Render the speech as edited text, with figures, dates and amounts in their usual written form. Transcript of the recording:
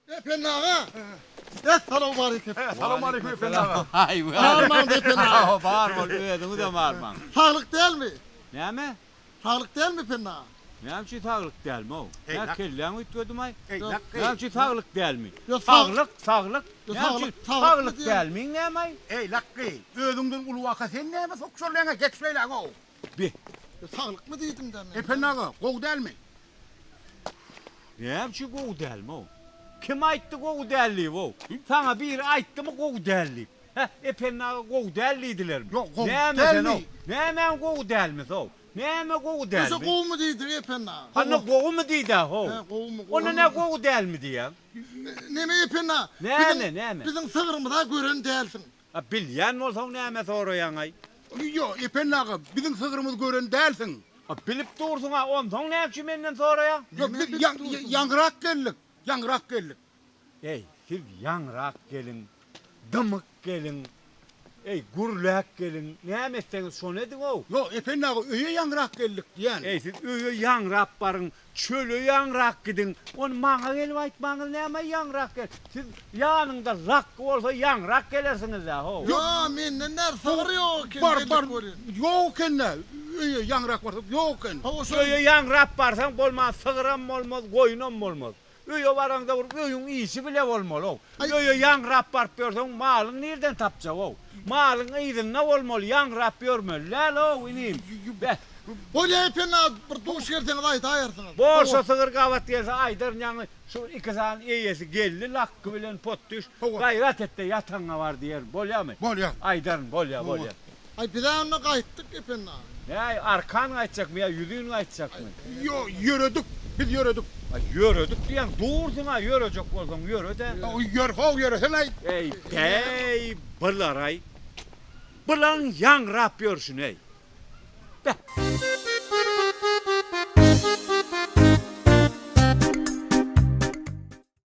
Ependi aga! Essalawmaleýkim! Salowmaleýkim Ependi aga! Barmaň Ependi aga! Bar bol, özüňizem barmaň. Saglyk dälmi? Näme? Saglyk dälmi Ependi aga? Näme üçin saglyk dälmi-ow? Eý, Nä lak. kelläň üýtgedimaý? Eý, lakgy. Näme üçin saglyk dälmi? Ýok, Saglyk, saglyk. Ýok, Näme üçin saglyk, saglyk saglyk diýen- dälmiň näme-aý? Eý, lakgy, özüňden uly waka sen näme sokuşarlaň-a, geç beýläge-ow. Be. Ýok, saglykmy diýdim-dä men. Ependi aga, gowy dälmi? Näme üçin gowy dälmi-ow? Kim aýtdy gowy däl diýip-ow? Saňa biri aýtdymy gowy däl diýip? Hä, Ependi aga gowy däl diýdilermi? Ýok, gowy Näme dälmi? sen-ow? Nämäň gowy dälmisi-ow? Näme gowy Ýöse dälmi? gowumy diýdik Ependi aga. Hany gowumy diýdä how? Hä, gowumy, Onda gowumy? nä gowy dälmi diýýäň? Neme Ependi aga? Näme, näme? Biziň sygrymyz-a gören dälsiň. A bilýän bolsaň näme soraýaň-aý? Ýo, Ependi aga, biziň sygrymyzy gören dälsiň. A bilip dursuň-a, onsoň näme üçin menden soraýaň? Ýok, biz ýaňyrak geldik, ýaňyrak geldik. Eý, siz ýaňyrak geliň, dymyk geliň, eý, gürläk geliň, näme etseňiz şony ediň-ow. Ýok, Ependi aga, öýe ýaňyrak geldik diýýän. Eý, siz öýe ýaňrap baryň, Çöle ýaňrak gidiň. Ony maňa gelip aýtmaňyz näme ýaňrak gel. Siz ýanyňda lakgy bolsa ýaňrak gelersiňiz-dä how. Ýa menden nä sygyr ýok eken Bar gelip bar görýän. ýok eken-dä öýe ýaňrak barsak ýok eken. Hawa şol. Öýe ýaňrap barsaň bolman sygyram bolmaz goýunam bolmaz. Öýe baraňda bir öýüň işi bile bolmaly-ow. Öýe ýaňrap baryp ýörseň malyň nirden tapjak-ow. Malyň yzynda bolmaly, ýaňrap ýörmeli däl-ow, inim. Beh. Bolýa Ependi aga, bir duş gelseňiz aýdaýarsyňyz. Bor şo sygyr gabat gelse aýdaryn ýaňy şu iki sany eýesi geldi lakgy bilen potdyş gaýrat etde ýatagyňa bar diýerin bolýamy? Bolýa. Aýdaryn bolýa bolýa. Aý bizä onda gaýtdyk Ependi aga. Näý arkan gaýtjakmy ýa ýüzin gaýtjakmy? Ýo ýöredik biz ýöredik. Aý ýöredik diýýäň dursuň-a ýörejek bolsaň ýöre-dä. Ýör how ýöresene-aý. Eý bäý bularay. Bulaň ýaňrap ýörşüne-eý. Beh.